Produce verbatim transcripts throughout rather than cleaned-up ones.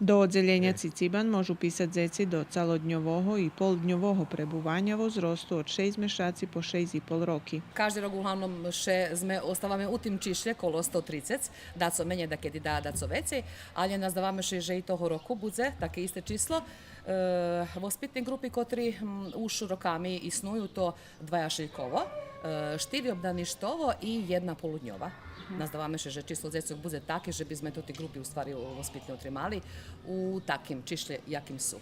До оддзелєня Цицибан можу писац дзеци до цалодньового и полдньового пребуваня возросту од шейсц мешаци по шейсц и пол роки. Кажди рок углавном ше зме, оставаме у тим чишлє коло сто трицец, дацо менєй, дакеди да, дацо вецей, алє наздаваме ше же и того року будзе таке исте число. Е, воспитни ґрупи котри, м, уж роками исную, то два яшлїково, е, штири обданищово и єдна полудньова. Наздаваме ше же число дзецох будзе таке же би зме тоти ґрупи у ствари воспитни отримали у таким чишлє яким су.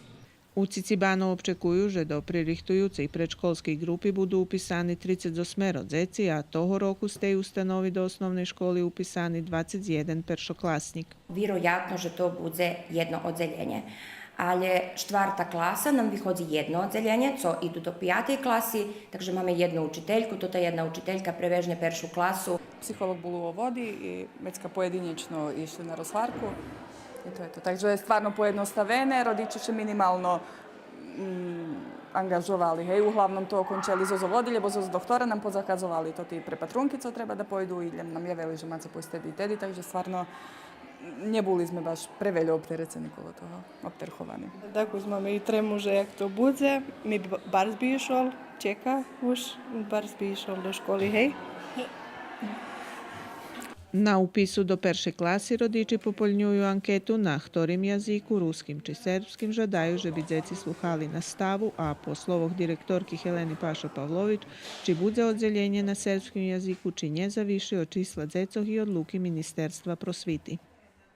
У Цицибану обчекую же до пририхтуюцей предшколскей ґрупи буду уписани трицец осмеро дзеци, а того року з тей установи до основней школи уписани двацец єден першокласнїк. Вироятно же то будзе єдно оддзелєнє. Алє штварта класа нам виходзи єдно оддзелєнє, цо иду до пиятей класи, так же маме єдну учительку, тота єдна учителька превежнє першу класу. Психолоґ бул у оводи и вецка поєдинєчно ишли на розгварку. И то је то. Так же стварно поєдноставене, родиче ше минимално, м, анґажовали, гей, углавном то окончели зоз оводи, лєбо зоз дохтора нам позаказовали тоти препатрунки цо треба да пойду, и лєм нам явели же маце пойсц теди и теди, так же стварно нє були зме баш превельо обтерецени коло того, обтерховани. Так, уж маме и трему же як то будзе, ми б-, барз би ишол, чека уж, барз би ишол до школи, гей. На упису до першей класи родичи пополнюю анкету на хторим язику, руским чи сербским, жадаю же би дзеци слухали наставу, а по словох директорки Хелени Паша Павлович, чи будзе оддзелєнє на сербским язику чи нє, завиши од числа дзецох и одлуки Министерства просвити.